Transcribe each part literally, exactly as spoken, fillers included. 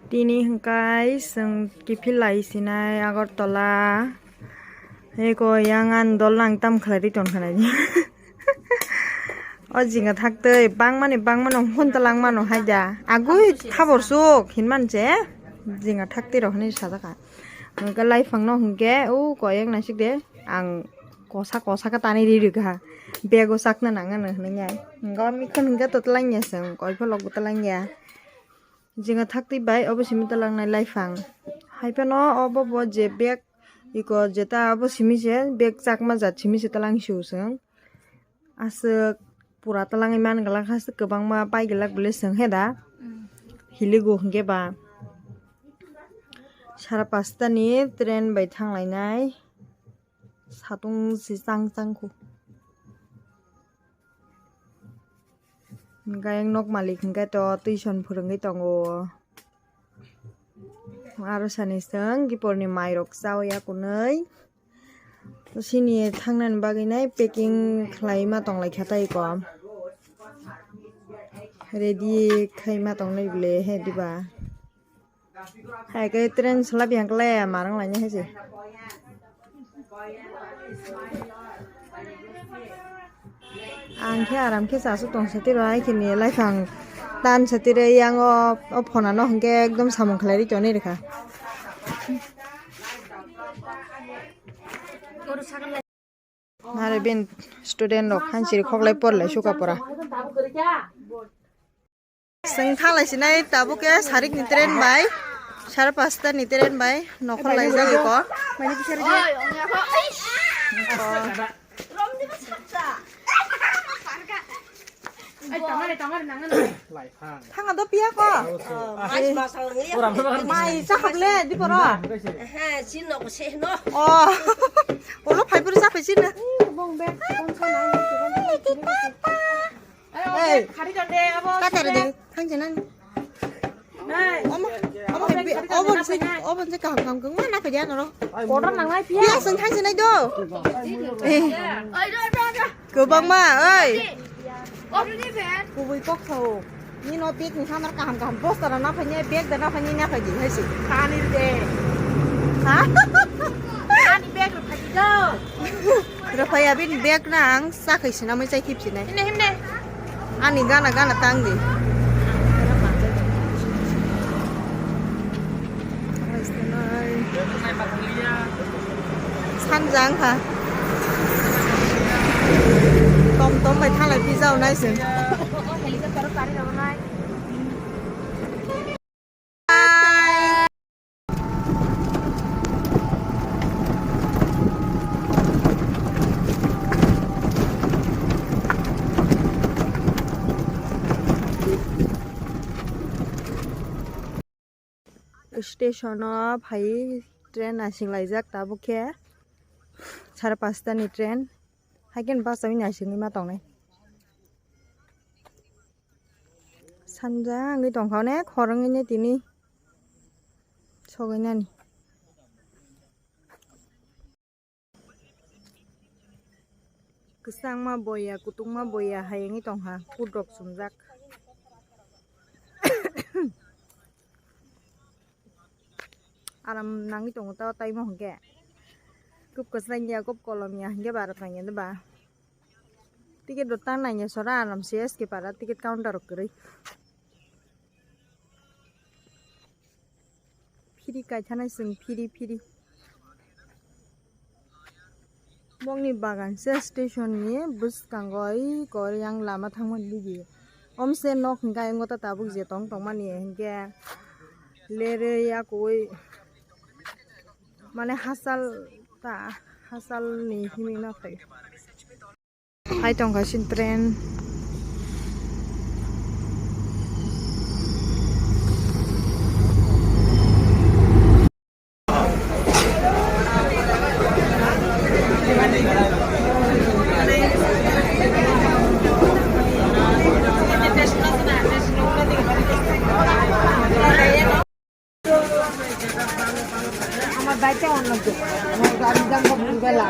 Tini hwnkhe chwng kiphil lai sinai Agartala. Eko yang ani dol nang tam khlai ri tongkha nai. O jinga thaktwi bangmani bangmano hwn talang mano hai da. Agui thabor suk hinman se jinga thaktwi rok hinwi sajakha. Hwnkhe laiphang no hwnkhe o koyang naisik de ang kosa kosa khe tani ri rwkha. Bego sakna nang ano hwnwi ai. Hwnkhe o mikhon hwnkhe to twlang ya chwng koi pholok bo twlang ya. Jinga thaktwi bai obo simi twlangnai laiphang. Hai phano obo bo je bag iko jeta obo simi se bag chakma jat simi se twlang si o chwng. Aswk pura twlangwi man glak aswk kwbangma pai glak bwle chwng he da. Hiligo hwnkhe ba sara pasta ni train bai thang lainai. Satung si chang chang khu. Hwnkhe ayang nok malik hwnkhe to tuition phwrwngwi tongo. Aro sani chwng giporni mairok chawi ya kunui. Sini thangnani bagwi nai packing khlai ma tong lai kha tai ko. Ready khai ma tong nai bwle he diba. Hai khe train salai yang kle marang laini hai se. Ang khe aram khe chasu tong sati rw hai khini laiphang tan sati rw yang o, o phona no hwnkhe ekdom samung khlai ri toni rwkha. Nare bin student rok hanchiri khoklai porlai suka pora. Chwng thanglai sinai tabuk khe sarik ni train bai, sara pasta ni train bai nokhor lai jagwi ko. Thanga do piya ko. Mai sa khok le di poro. Oh. Ulo phai puri sa phai sini. Hey. Katar de, thang janan. Omo, omo, omo se, omo se kaham kaham kung mana kaya noro. Order nang nai piya. Piya seng thang janan do. Eh. Kwbangma, oi. Kubui kok thau. Nino bag ni samar kaham kaham bosta rok naphai nai, bag da naphai nai, naphai di hai se. Tani de. Ha? Ani bag rok phai di do. Rwphai abini bag na ang chakhai sinamwi chai khip sinai. Himne, himne. Ani gana gana tang di. Sanjang ha. Tom tom bai thalai pijao nai se. Station o phai train asing laijak tabuk khe sare pasta ni train. Hai khe bus o asing ma tongnai. Sanja wngwi tongkha onek hor wngwi tini sogwi nani. Kwchangma boya, kutukma boya hai wngwi tongkha, kudrok chumjak. Aram nangwi tongo tei taimo hwnkhe. Kub kwchang ya, kub kolom ya hwnkhe ba rwkha ya ba. Ticket rok ta nangya sora aram se S K para ticket counter rok kwrwi. Phiri kaithanai chwng phiri phiri. Bongni bagan se station ni bwskango oi kor yang lama thangmani dige. Omse nok hwnkhe ayang ta tabuk je tong tongmani hwnkhe lerei akoi mane hachal ta hachal ni himwi ma phai. Hai tongkha sin train. আমার বাইকটা অন্য দিকে। আমার গাড়ি দাম খুব বেলা।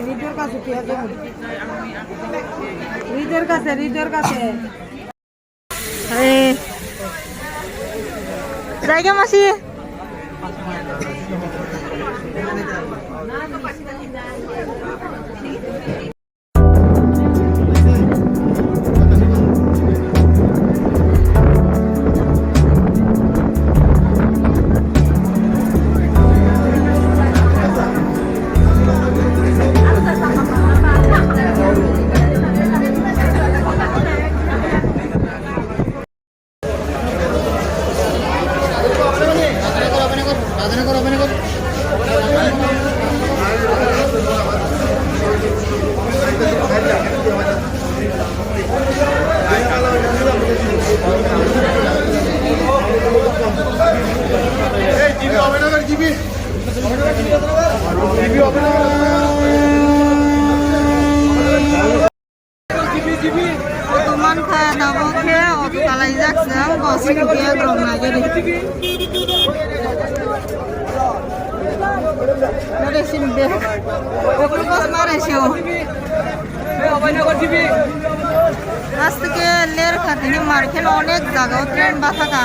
রিডোর কাছে কি আছে? রিডোর কাছে, রিডোর কাছে। Hey, Jaiga masi. Auto mankha tabuk khe auto kalaijak chwng, bo scooty rok naiwi rw. Nare sim bag. Bokol bos mare sio. Aste khe ler kha tini mar khe onek jaga o train bathaka.